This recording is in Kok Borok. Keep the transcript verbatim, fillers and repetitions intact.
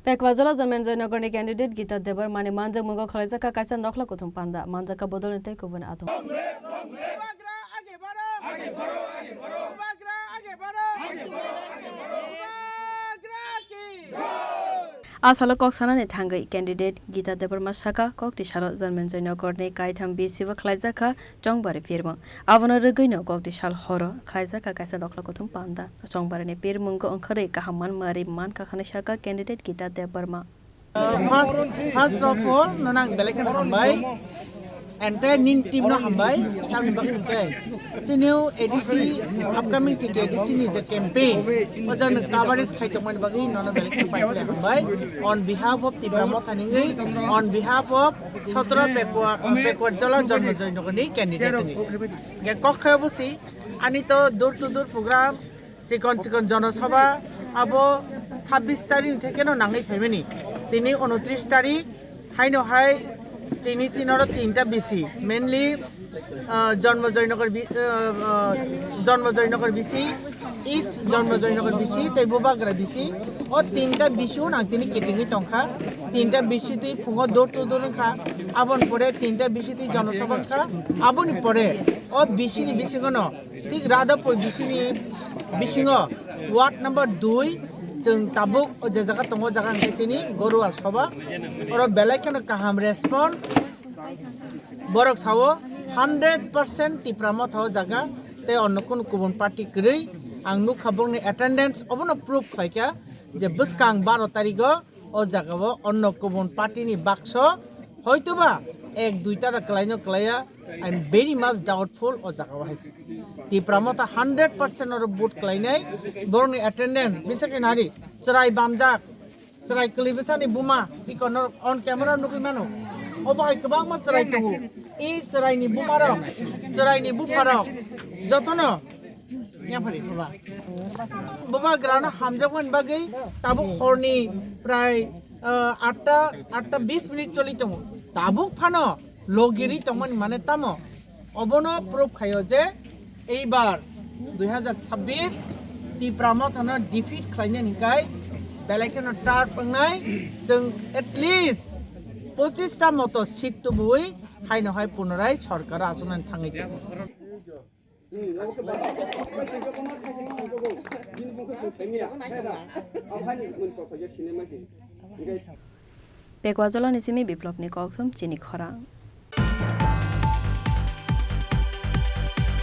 Pekwajola Janmenjoy Nagarni candidate Gita Debbarmani manjakmungo khwlaijakha kaisa nokhla kuthum panda, manjakha bodolni tei kubun atung. Bubagra age baro! Age baro, age baro! Bubagra age baro! Age baro, age baro! Bubagra ki! A salo kok sanani thangwi candidate Gita Debbarma sakha, kokti salo Janmenjoy Nagarni kaitham B C o khwlaijakha Chongbari pirmung. Abono rwgwino kokti sal horo khwlaijakha kaisa nokhla kuthum panda. Chongbarini pirmungo wngkhorwi kaham manmari mankha hwnwi sakha candidate Gita Debbarma. Uh, first, first of all, nono ang belai kheno hambai. Entire nini team no hambai. Tamni bagwi hwnkhe chini A D C, upcoming T T A D C ni je campaign, o jang coverage khai tongmani bagwi nono belai kheno pai hambai. On behalf of Tipra Motha ningwi, on behalf of Sotro backward, backward jola Janmenjoy Nagarni candidate wngwi. Hwnkhe kok khe busi, ani to door to door program, chikon chikon jonosabha, abo sabbish tarikh ni thekheno nangwi phaimani. Tini unotris tarikh, haino hai tini chinoro tinta B C, mainly, ah, Janmenjoy Nagar bi-, ah, ah, Janmenjoy Nagar B C, East Janmenjoy Nagar B C, tei Bubagra B C. O tinta B C o nang tini kitingwi tongkha. Tinta B C twi phungo door to door wngkha. Aboni pore tinta B C twi jonosabha wngkha. Aboni pore o B C ni bisingono Thik Radhapur bisini bisingo ward number dui, chwng tabuk o je jaga tongo, o jaga hwnkhe chini Gorua Sabha. Oro belai kheno kaham response. Borok sao hundred percent Tipra Motha o jaga, tei onno kunu kubun party kwrwi. Ang nukha bokni attendance, obono proof khlaikha je bwskang baro tarigo o jagao onno kubun party ni bakso hoitoba ek duita da kwlaino kwlaiya. I'm very much doubtful o jagao hai se. Tipra Motha hundred percent oro vote kwlainai, borokni attendance bisa khe nari, chwrai bamjak, chwrai kwlwi bwsani buma, tiko norok on camera nugwi mano. Obo hai kwbangma chwrai tongo. I chwraini bumarok, chwraini bupharok jotono yaphari baba. Bubagrano hamjakmani bagwi tabuk horni prai, ah, atta, atta bis minute choli tongo. Tabuk phano logiri tongmani mane tamo? Obono proof khaio je eibar dui hazar chabbish Tipra Mothano defeat khlainani kai belai kheno tough wngnai. Chwng at least pochista moto seat tubui haino hai punorai sorkaro achuknani thangwi tongo. Pekwajolani simi Biplopni kokthum chini khorang.